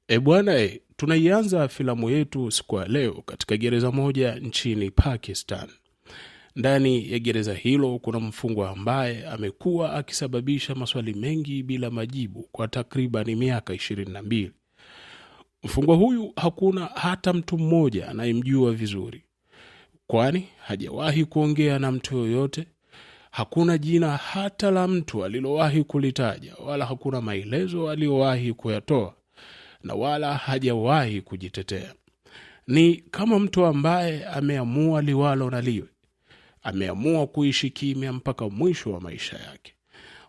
E bwana e, tunaianza filamu yetu siku ya leo katika gereza moja nchini Pakistan. Ndani ya gereza hilo kuna mfungwa ambaye amekuwa akisababisha maswali mengi bila majibu kwa takriban miaka 22. Mfungwa huyu hakuna hata mtu mmoja anayemjua vizuri, kwani hajawahi kuongea na mtu yoyote. Hakuna jina hata la mtu alilowahi kulitaja, wala hakuna maelezo aliyowahi kuyatoa na wala hajawahi kujitetea. Ni kama mtu ambaye ameamua liwalo na liwe, ameamua kuishi kimya mpaka mwisho wa maisha yake.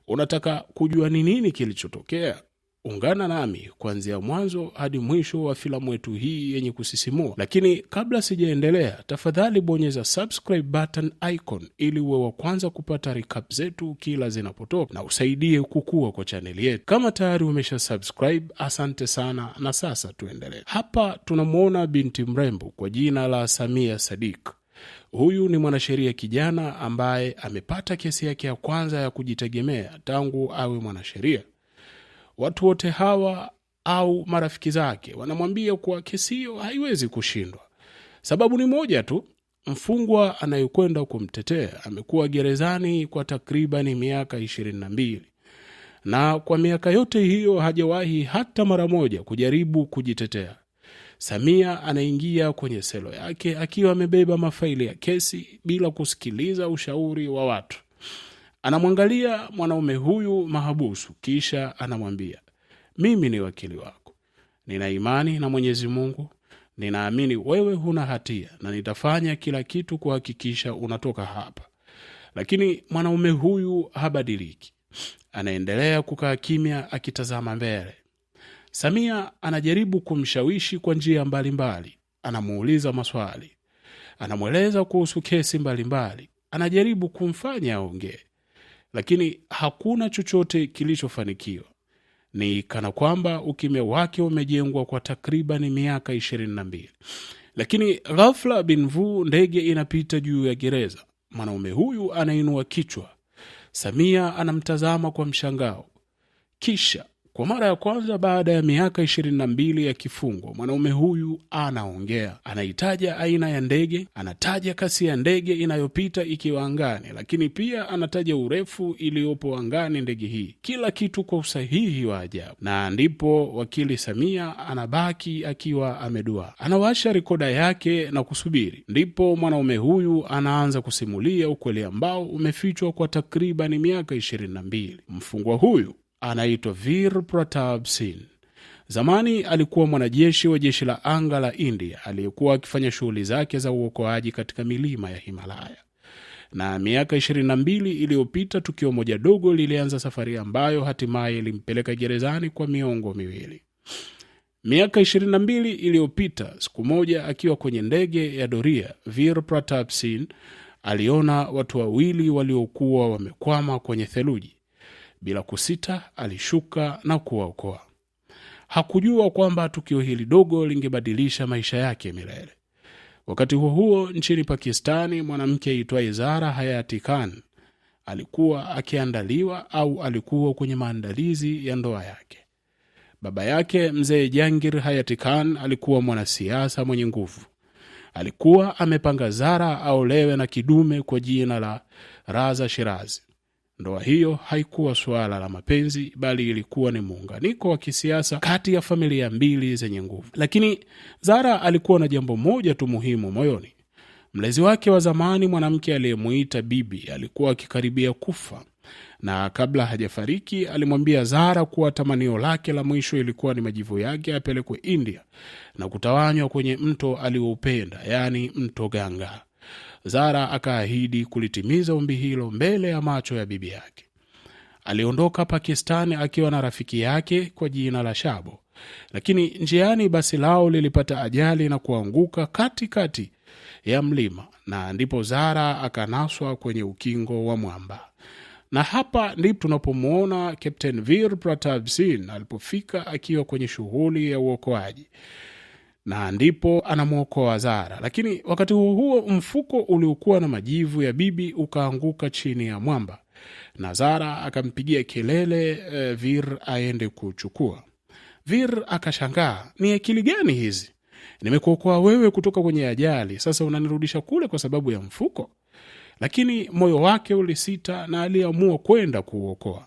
Unataka kujua ni nini kilichotokea? Ungana nami kuanzia mwanzo hadi mwisho wa filamu yetu hii yenye kusisimua. Lakini kabla sijaendelea, tafadhali bonyeza subscribe button icon ili uwe wa kwanza kupata recap zetu kila zinapotoka na usaidie kukua kwa chaneli yetu. Kama tayari umesha subscribe, asante sana, na sasa tuendelee. Hapa tunamwona binti mrembo kwa jina la Samia Sadiq. Huyu ni mwanasheria kijana ambaye amepata kesi yake ya kwanza ya kujitegemea tangu awe mwanasheria. Watu wote hawa au marafiki zake wanamwambia kuwa kesi hiyo haiwezi kushindwa. Sababu ni moja tu, mfungwa anayekwenda kumtetea amekuwa gerezani kwa takribani miaka 22 na kwa miaka yote hiyo hajawahi hata mara moja kujaribu kujitetea. Samia anaingia kwenye selo yake akiwa amebeba mafaili ya kesi bila kusikiliza ushauri wa watu. Anamwangalia mwanaume huyu mahabusu, kisha anamwambia, mimi ni wakili wako, nina imani na Mwenyezi Mungu, ninaamini wewe huna hatia na nitafanya kila kitu kuhakikisha unatoka hapa. Lakini mwanaume huyu habadiliki, anaendelea kukaa kimya akitazama mbele. Samia anajaribu kumshawishi kwa njia mbalimbali, anamuuliza maswali, anamweleza kuhusu kesi mbalimbali, anajaribu kumfanya aongee, lakini hakuna chochote kilichofanikiwa. Ni kana kwamba ukimya wake umejengwa kwa takriban miaka 22. Lakini ghafla binvu, ndege inapita juu ya gereza. Mwanaume huyu anainua kichwa. Samia anamtazama kwa mshangao, kisha kwa mara ya kwanza baada ya miaka 22 ya kifungo, mwanaume huyu anaongea. Anaitaja aina ya ndege, anataja kasi ya ndege inayopita ikiwa angani, lakini pia anataja urefu iliyopo angani ndege hii, kila kitu kwa usahihi wa ajabu. Na ndipo wakili Samia anabaki akiwa amedua, anawasha rikoda yake na kusubiri. Ndipo mwanaume huyu anaanza kusimulia ukweli ambao umefichwa kwa takriban miaka 22. Mfungwa huyu anaitwa Veer Pratap Singh. Zamani alikuwa mwanajeshi wa jeshi la anga la India aliyekuwa akifanya shughuli zake za uokoaji katika milima ya Himalaya. Na miaka 22 iliyopita tukio moja dogo lilianza safari ambayo hatimaye ilimpeleka gerezani kwa miongo miwili. Miaka 22 iliyopita, siku moja akiwa kwenye ndege ya doria, Veer Pratap Singh aliona watu wawili waliokuwa wamekwama kwenye theluji. Bila kusita alishuka na kuwaokoa. Hakujua kwamba tukio hili dogo lingebadilisha maisha yake milele. Wakati huo huo, nchini Pakistani, mwanamke aitwaye Zara Hayati Khan alikuwa akiandaliwa au alikuwa kwenye maandalizi ya ndoa yake. Baba yake mzee Jangir Hayati Khan alikuwa mwanasiasa mwenye nguvu. Alikuwa amepanga Zara aolewe na kidume kwa jina la Raza Shirazi. Ndoa hiyo haikuwa suala la mapenzi, bali ilikuwa ni muunganiko wa kisiasa kati ya familia mbili zenye nguvu. Lakini Zara alikuwa na jambo moja tu muhimu moyoni. Mlezi wake wa zamani, mwanamke aliyemuita bibi, alikuwa akikaribia kufa, na kabla hajafariki alimwambia Zara kuwa tamanio lake la mwisho ilikuwa ni majivu yake apelekwe India na kutawanywa kwenye mto alioupenda, yaani mto Ganga. Zara akaahidi kulitimiza ombi hilo mbele ya macho ya bibi yake. Aliondoka Pakistani akiwa na rafiki yake kwa jina la Shabo, lakini njiani basi lao lilipata ajali na kuanguka katikati ya mlima, na ndipo Zara akanaswa kwenye ukingo wa mwamba. Na hapa ndipo tunapomwona Captain Veer Pratap Singh alipofika akiwa kwenye shughuli ya uokoaji na ndipo anamwokoa Zara. Lakini wakati huo huo mfuko uliokuwa na majivu ya bibi ukaanguka chini ya mwamba, na Zara akampigia kelele Vir aende kuchukua. Vir akashangaa, ni akili gani hizi? Nimekuokoa wewe kutoka kwenye ajali, sasa unanirudisha kule kwa sababu ya mfuko? Lakini moyo wake ulisita na aliamua kwenda kuuokoa.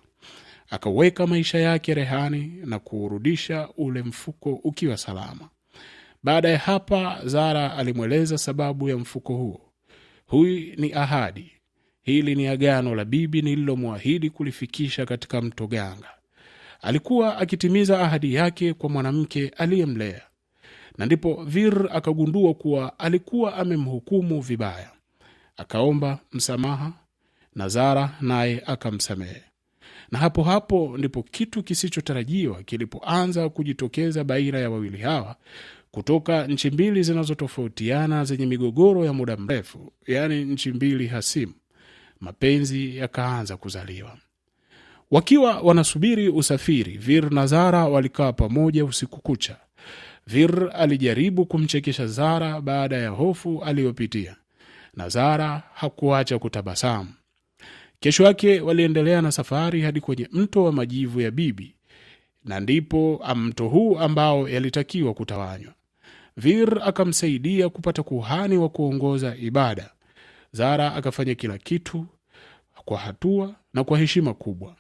Akaweka maisha yake rehani na kuurudisha ule mfuko ukiwa salama. Baada ya hapa, Zara alimweleza sababu ya mfuko huo. Huyu ni ahadi, hili ni agano la bibi nililomwahidi kulifikisha katika mto Ganga. Alikuwa akitimiza ahadi yake kwa mwanamke aliyemlea, na ndipo Vir akagundua kuwa alikuwa amemhukumu vibaya. Akaomba msamaha na Zara naye akamsamehe. Na hapo hapo ndipo kitu kisichotarajiwa kilipoanza kujitokeza baina ya wawili hawa kutoka nchi mbili zinazotofautiana zenye migogoro ya muda mrefu, yaani nchi mbili hasimu. Mapenzi yakaanza kuzaliwa. Wakiwa wanasubiri usafiri, Vir na Zara walikaa pamoja usiku kucha. Vir alijaribu kumchekesha Zara baada ya hofu aliyopitia, na Zara hakuacha kutabasamu. Kesho yake waliendelea na safari hadi kwenye mto wa majivu ya bibi, na ndipo mto huu ambao yalitakiwa kutawanywa. Vir akamsaidia kupata kuhani wa kuongoza ibada. Zara akafanya kila kitu kwa hatua na kwa heshima kubwa.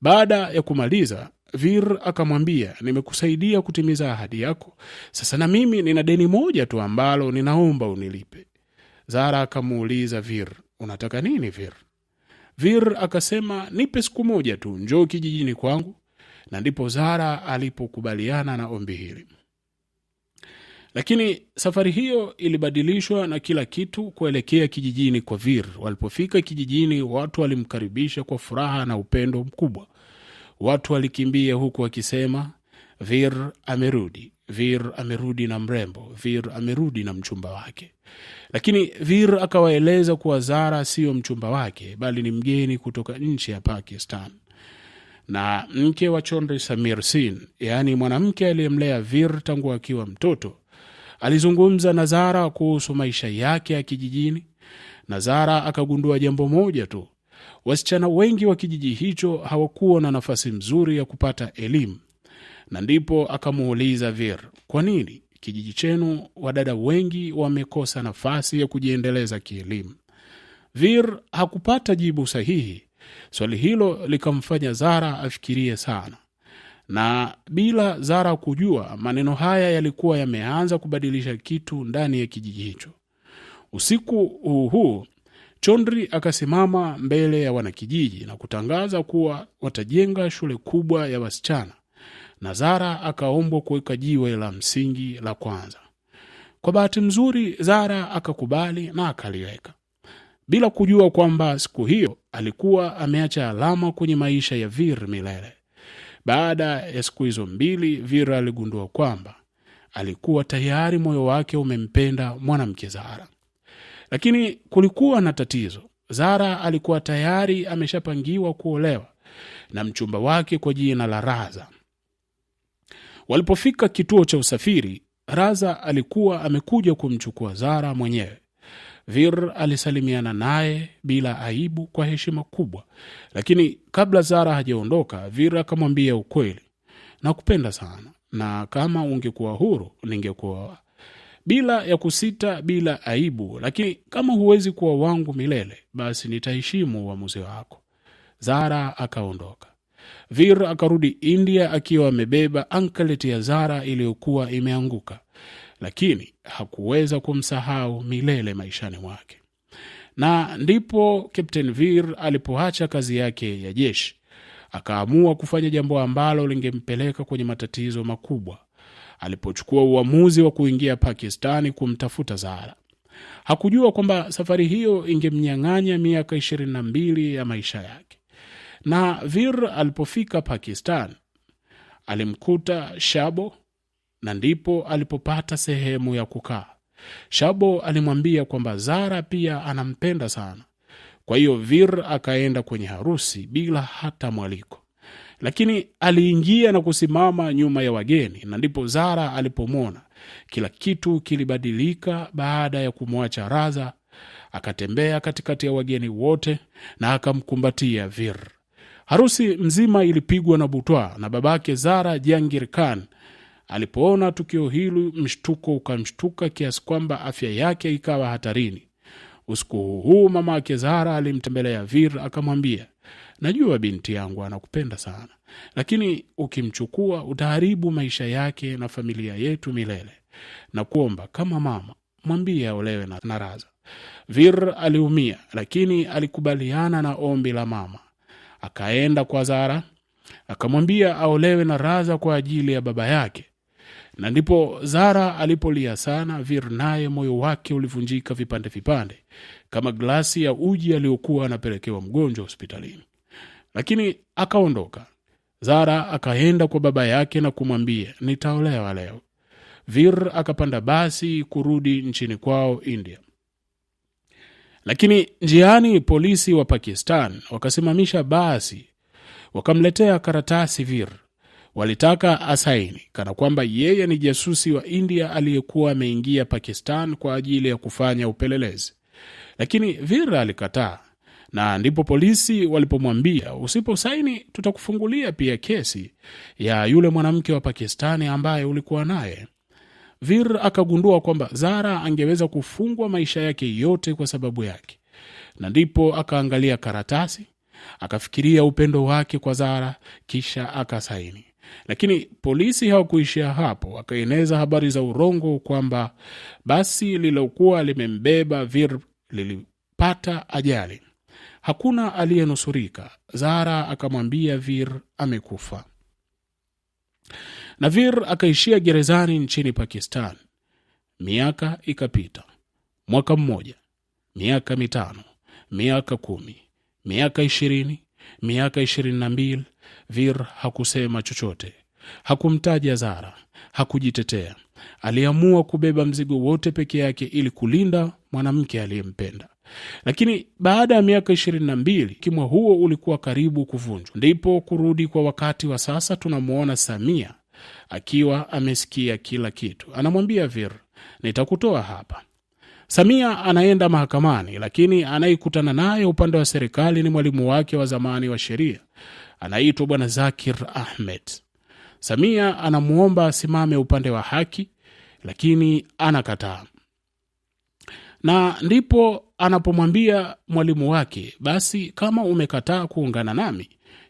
Baada ya kumaliza, Vir akamwambia, nimekusaidia kutimiza ahadi yako, sasa na mimi nina deni moja tu ambalo ninaomba unilipe. Zara akamuuliza Vir, unataka nini Vir? Vir akasema, nipe siku moja tu, njoo kijijini kwangu. Na ndipo Zara alipokubaliana na ombi hili. Lakini safari hiyo ilibadilishwa na kila kitu kuelekea kijijini kwa Vir. Walipofika kijijini, watu walimkaribisha kwa furaha na upendo mkubwa. Watu walikimbia huku wakisema, Vir amerudi, Vir amerudi na mrembo, Vir amerudi na mchumba wake. Lakini Vir akawaeleza kuwa Zara siyo mchumba wake, bali ni mgeni kutoka nchi ya Pakistan na mke wa Chondri Samir Sin, yaani mwanamke aliyemlea Vir tangu akiwa mtoto. Alizungumza na Zara kuhusu maisha yake ya kijijini, na Zara akagundua jambo moja tu: wasichana wengi wa kijiji hicho hawakuwa na nafasi nzuri ya kupata elimu. Na ndipo akamuuliza Vir, kwa nini kijiji chenu wadada wengi wamekosa nafasi ya kujiendeleza kielimu? Vir hakupata jibu sahihi. Swali hilo likamfanya Zara afikirie sana, na bila Zara kujua, maneno haya yalikuwa yameanza kubadilisha kitu ndani ya kijiji hicho. Usiku huu huu Chondri akasimama mbele ya wanakijiji na kutangaza kuwa watajenga shule kubwa ya wasichana, na Zara akaombwa kuweka jiwe la msingi la kwanza. Kwa bahati nzuri, Zara akakubali na akaliweka, bila kujua kwamba siku hiyo alikuwa ameacha alama kwenye maisha ya Vir milele. Baada ya siku hizo mbili, Vir aligundua kwamba alikuwa tayari moyo wake umempenda mwanamke Zara. Lakini kulikuwa na tatizo. Zara alikuwa tayari ameshapangiwa kuolewa na mchumba wake kwa jina la Raza. Walipofika kituo cha usafiri, Raza alikuwa amekuja kumchukua Zara mwenyewe. Vir alisalimiana naye bila aibu kwa heshima kubwa, lakini kabla Zara hajaondoka, Vir akamwambia ukweli: nakupenda sana, na kama ungekuwa huru ningekuoa bila ya kusita, bila aibu, lakini kama huwezi kuwa wangu milele, basi nitaheshimu uamuzi wako. Zara akaondoka. Vir akarudi India akiwa amebeba anklet ya Zara iliyokuwa imeanguka, lakini hakuweza kumsahau milele maishani mwake. Na ndipo Captain Vir alipoacha kazi yake ya jeshi, akaamua kufanya jambo ambalo lingempeleka kwenye matatizo makubwa alipochukua uamuzi wa kuingia Pakistani kumtafuta Zara. Hakujua kwamba safari hiyo ingemnyang'anya miaka 22 ya maisha yake. Na Vir alipofika Pakistan alimkuta Shabo, na ndipo alipopata sehemu ya kukaa. Shabo alimwambia kwamba Zara pia anampenda sana. Kwa hiyo Vir akaenda kwenye harusi bila hata mwaliko, lakini aliingia na kusimama nyuma ya wageni, na ndipo Zara alipomwona. Kila kitu kilibadilika baada ya kumwacha Raza. Akatembea katikati ya wageni wote na akamkumbatia Vir. Harusi mzima ilipigwa na butwa, na babake Zara, Jangir Khan, alipoona tukio hili, mshtuko ukamshtuka kiasi kwamba afya yake ikawa hatarini. Usiku huu mamake Zara alimtembelea Vir akamwambia, najua binti yangu anakupenda sana, lakini ukimchukua utaharibu maisha yake na familia yetu milele. Na kuomba kama mama, mwambie aolewe na Raza. Vir aliumia, lakini alikubaliana na ombi la mama. Akaenda kwa Zara akamwambia aolewe na Raza kwa ajili ya baba yake. Na ndipo Zara alipolia sana. Vir naye moyo wake ulivunjika vipande vipande kama glasi ya uji aliyokuwa anapelekewa mgonjwa hospitalini, lakini akaondoka. Zara akaenda kwa baba yake na kumwambia, nitaolewa leo. Vir akapanda basi kurudi nchini kwao India. Lakini njiani polisi wa Pakistan wakasimamisha basi, wakamletea karatasi Vir. Walitaka asaini kana kwamba yeye ni jasusi wa India aliyekuwa ameingia Pakistan kwa ajili ya kufanya upelelezi, lakini Vir alikataa, na ndipo polisi walipomwambia, usiposaini tutakufungulia pia kesi ya yule mwanamke wa Pakistani ambaye ulikuwa naye. Vir akagundua kwamba Zara angeweza kufungwa maisha yake yote kwa sababu yake, na ndipo akaangalia karatasi, akafikiria upendo wake kwa Zara, kisha akasaini. Lakini polisi hawakuishia hapo, wakaeneza habari za urongo kwamba basi lililokuwa limembeba Vir lilipata ajali, hakuna aliyenusurika. Zara akamwambia Vir amekufa, na Vir akaishia gerezani nchini Pakistan. Miaka ikapita, mwaka mmoja, miaka 5, miaka 10, miaka 20, miaka 22. Vir hakusema chochote, hakumtaja Zara, hakujitetea. Aliamua kubeba mzigo wote peke yake ili kulinda mwanamke aliyempenda. Lakini baada ya miaka 22 kimwa huo ulikuwa karibu kuvunjwa. Ndipo kurudi kwa wakati wa sasa, tunamwona Samia akiwa amesikia kila kitu. Anamwambia Vir, nitakutoa hapa. Samia anaenda mahakamani, lakini anayekutana naye upande wa serikali ni mwalimu wake wa zamani wa sheria, anaitwa Bwana Zakir Ahmed. Samia anamwomba asimame upande wa haki, lakini anakataa, na ndipo anapomwambia mwalimu wake, basi kama umekataa kuungana nami,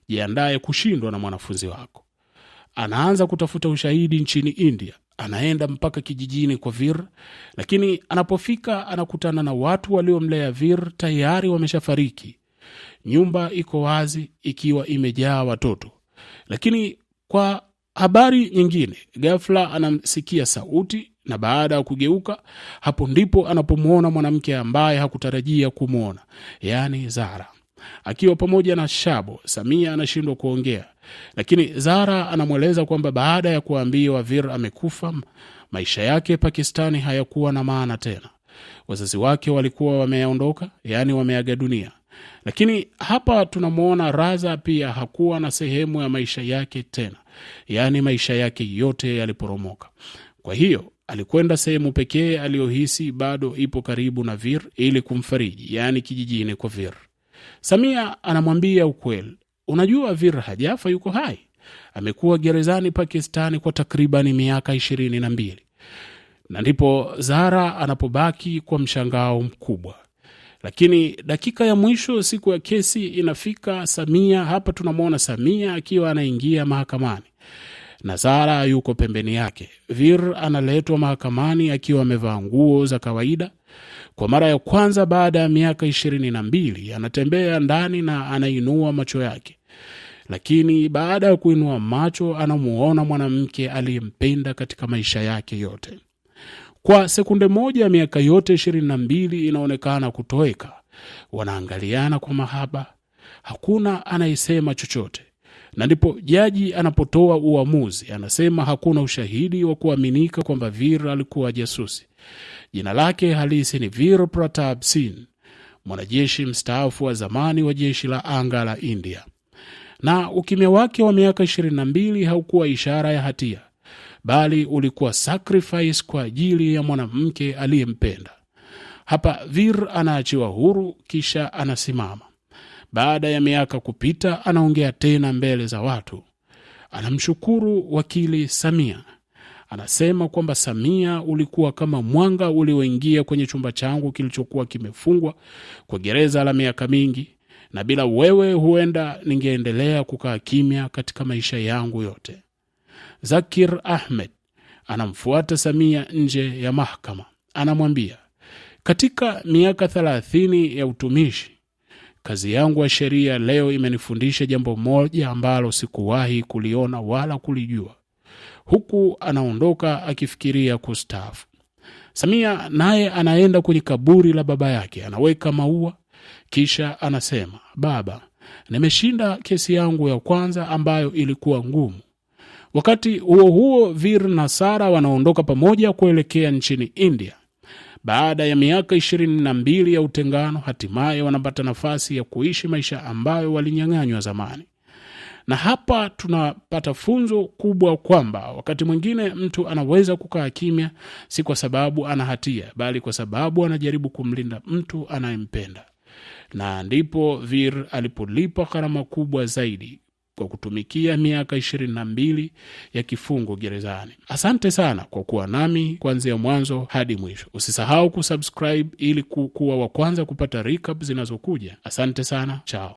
jiandaye kushindwa na mwanafunzi wako. Anaanza kutafuta ushahidi nchini India. Anaenda mpaka kijijini kwa Vir, lakini anapofika anakutana na watu waliomlea Vir tayari wameshafariki. Nyumba iko wazi ikiwa imejaa watoto. Lakini kwa habari nyingine, ghafla anamsikia sauti, na baada ya kugeuka, hapo ndipo anapomwona mwanamke ambaye hakutarajia kumwona, yaani Zara akiwa pamoja na Shabo. Samia anashindwa kuongea, lakini Zara anamweleza kwamba baada ya kuambiwa Vir amekufa, maisha yake Pakistani hayakuwa na maana tena. Wazazi wake walikuwa wameondoka, yaani wameaga dunia. Lakini hapa tunamwona Raza pia hakuwa na sehemu ya maisha yake tena, yaani maisha yake yote yaliporomoka. Kwa hiyo alikwenda sehemu pekee aliyohisi bado ipo karibu na Vir ili kumfariji, yaani kijijini kwa Vir. Samia anamwambia ukweli, unajua Vir hajafa, yuko hai. Amekuwa gerezani Pakistani kwa takribani miaka 22. Na ndipo Zara anapobaki kwa mshangao mkubwa. Lakini dakika ya mwisho, siku ya kesi inafika. Samia hapa tunamwona Samia akiwa anaingia mahakamani na Zara yuko pembeni yake. Vir analetwa mahakamani akiwa amevaa nguo za kawaida. Kwa mara ya kwanza baada ya miaka 22 anatembea ndani na anainua macho yake, lakini baada ya kuinua macho anamuona mwanamke aliyempenda katika maisha yake yote. Kwa sekunde moja, miaka yote 22 inaonekana kutoweka. Wanaangaliana kwa mahaba, hakuna anayesema chochote, na ndipo jaji anapotoa uamuzi. Anasema hakuna ushahidi wa kuaminika kwamba Vir alikuwa jasusi. Jina lake halisi ni Vir Pratap Singh, mwanajeshi mstaafu wa zamani wa jeshi la anga la India. Na ukimya wake wa miaka 22 haukuwa ishara ya hatia, bali ulikuwa sacrifice kwa ajili ya mwanamke aliyempenda. Hapa Vir anaachiwa huru, kisha anasimama. Baada ya miaka kupita, anaongea tena mbele za watu. Anamshukuru wakili Samia. Anasema kwamba Samia, ulikuwa kama mwanga ulioingia kwenye chumba changu kilichokuwa kimefungwa kwa gereza la miaka mingi, na bila wewe huenda ningeendelea kukaa kimya katika maisha yangu yote. Zakir Ahmed anamfuata Samia nje ya mahakama, anamwambia, katika miaka 30 ya utumishi, kazi yangu ya sheria leo imenifundisha jambo moja ambalo sikuwahi kuliona wala kulijua. Huku anaondoka akifikiria kustaafu. Samia naye anaenda kwenye kaburi la baba yake, anaweka maua, kisha anasema, baba, nimeshinda kesi yangu ya kwanza ambayo ilikuwa ngumu. Wakati huo huo, Vir na Sara wanaondoka pamoja kuelekea nchini India. Baada ya miaka 22 ya utengano, hatimaye wanapata nafasi ya kuishi maisha ambayo walinyang'anywa zamani. Na hapa tunapata funzo kubwa kwamba wakati mwingine mtu anaweza kukaa kimya, si kwa sababu ana hatia, bali kwa sababu anajaribu kumlinda mtu anayempenda. Na ndipo Vir alipolipa gharama kubwa zaidi kwa kutumikia miaka 22 ya kifungo gerezani. Asante sana kwa kuwa nami kuanzia mwanzo hadi mwisho. Usisahau kusubscribe ili kuwa wa kwanza kupata recap zinazokuja. Asante sana, chao.